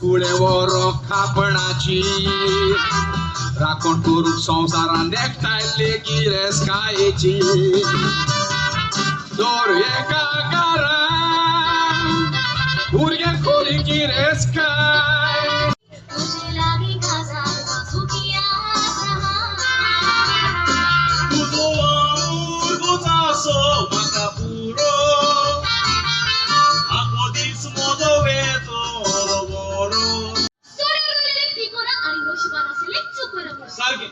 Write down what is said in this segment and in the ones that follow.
तुळे वरो खापणाची राखण करूंक संवसारान एकठांयल्ली गिरेस्तकायेची दर एका घरान भुरग्यां खोली गिरेस्तकाय. तुजे लागीं काजार सुखी आसा. तुजो आमूर आसो म्हाका पुरो, आखो दीस म्हजो वेचो बरो. सोऱ्यार रोयलेलें पिकोना आनी नशिबान आशिल्लें चुकोना म्हणून. सारकें,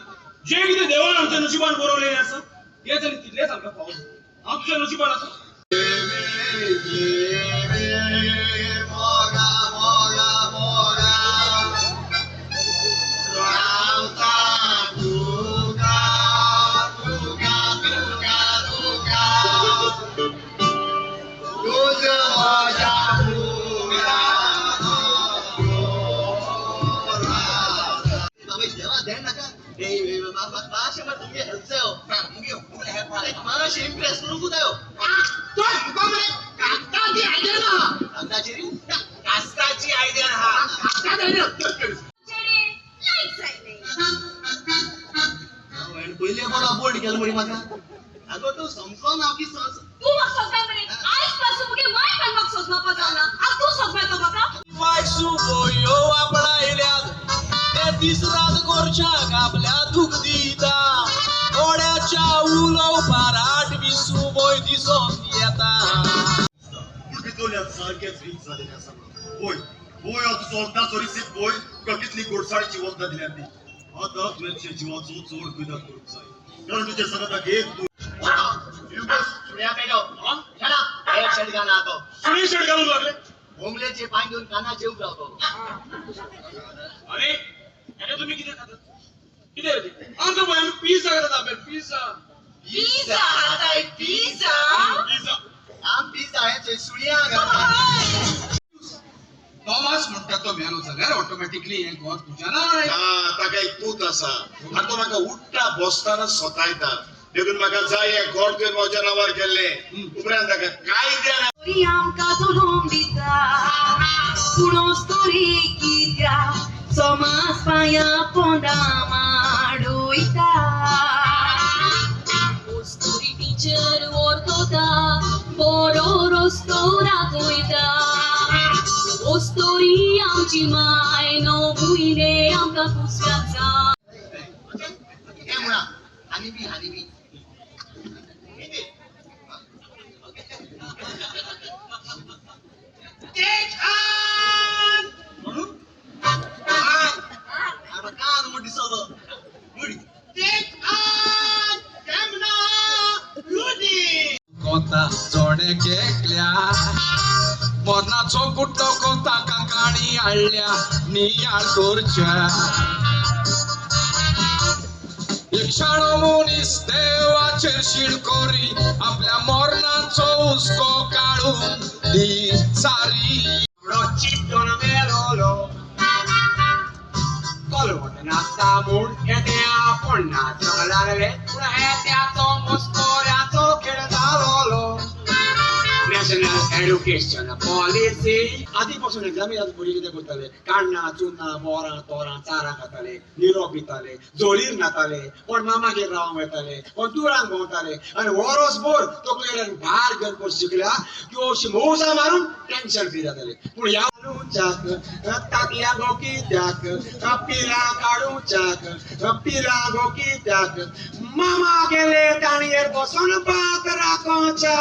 जें कितें देवान आमच्या नशिबान बरवलेलें आसा तेंच आनी तितलेंच आमकां फावो. हांव तुज्या नशिबान आसा. मोगा मोगा मोगा रावता तुका तुका तुका तुका तुझ म्हज्या. बाबा देवा ध्यान नाका. मातशें मरे तुमगे हेल्प जायो मुगे. हेल्प मातशें इम्प्रेस करूंक जायो. कागदाची आयडिया ना. कागदाची कास्ताची आयडिया हा. चेडे लायक जायले. पयले बरो बोल्ड केलो मरे म्हाका. आगो तूं समजो ना की तूं म्हाका सोजनाय मरे. आयज पासून मुगे माय पण म्हाका सोजमापा जावना. आज तूं सोजमायतो म्हाका. वायट सुबोयो आपणायल्यात ते दीस रात गोरच्याक आपल्या दूख दिता. कोड्याच्या उलोवपार आठवी सुबोय दिसोन येता. पूण भितरल्यान सारकेंच रीत जालेलें आसा म्हणून. पळय पळय, हांव तुजो अंदाजो रिसीत. पळय तुका कितली गोडसाळीची वखदां दिल्यात ती. आतां तुवें तुज्या जिवाचो चड कुयदाद करूंक जाय, कारण तुज्या सांगाताक एक सुण्या पेटो एक शर्ट घाला तो. सुणी शर्ट घालूंक लागले. बोंबलेचे पांय घेवन कानाचे उब रावतो. अरे हेका तुमी कितें खातात? कितें रे तें? आमकां पळय, आमी पिझ्झा खातात आपले पिझ्झा. पिझ्झा खाताय पिझ्झा? पिझ्झा. आम पिझ्झा हे सुण्या घालता. थॉमस म्हणटा तो मेलो जाल्यार ऑटोमॅटिकली हें घर तुज्या नांवार. ना, ताका एक पूत आसा आनी तो म्हाका उठ्ठा बसतना सतायता. देखून म्हाका जाय हें घर तुवें म्हज्या नांवार केल्लें. उपरांत ताका कायद्यान तरी आमकां जल्म दिता पूण अस्तुरी कित्याक समाज पांया पोंदा माडयता? अस्तुरी टिचर व्हरतोता बरो रस्तो दाखयता. अस्तुरी आमची माय, णव म्हयने आमकां कुसव्याक जाय. हे म्हणा हानी बी हानी बी. म्हणून कान म्हण दिसलो. कोता जोडे केकल्या मरणाचो गुट्टो कोता कांकाणी हाडल्या नियाळ करच्या. एक शाणो मनीस देवाचेर शीण करी आपल्या मरणाचो हुस्को काडून दी सारी. चिड्डोन मेलोलो कलवट नासता म्हूण येत्या पूण नाचोंक लागले, पूण हेत्याचो मस्कोऱ्याचो खेळ जालोलो. नॅशनल एड्युकेशन पॉलिसी आदी पासून एग्जामी आज भुरगीं कितें करताले? काण्णां चुन्नां बोरां तोरां चारां खाताले, निरो पिताले, जोळीर न्हाताले, कोण मामागेर रावंक वयताले, कोण तुरांक भोंवताले आनी वरसभर तकलेर भार घेवन कोर्स शिकल्या त्यो अशी मौजा मारून टेन्शन फ्री जाताले. पूण ह्या घालूच्याक तातयां गो कित्याक, पिलां काडूच्याक पिलां गो कित्याक, मामा गेले ताणयेर बसोन भात राखोच्या.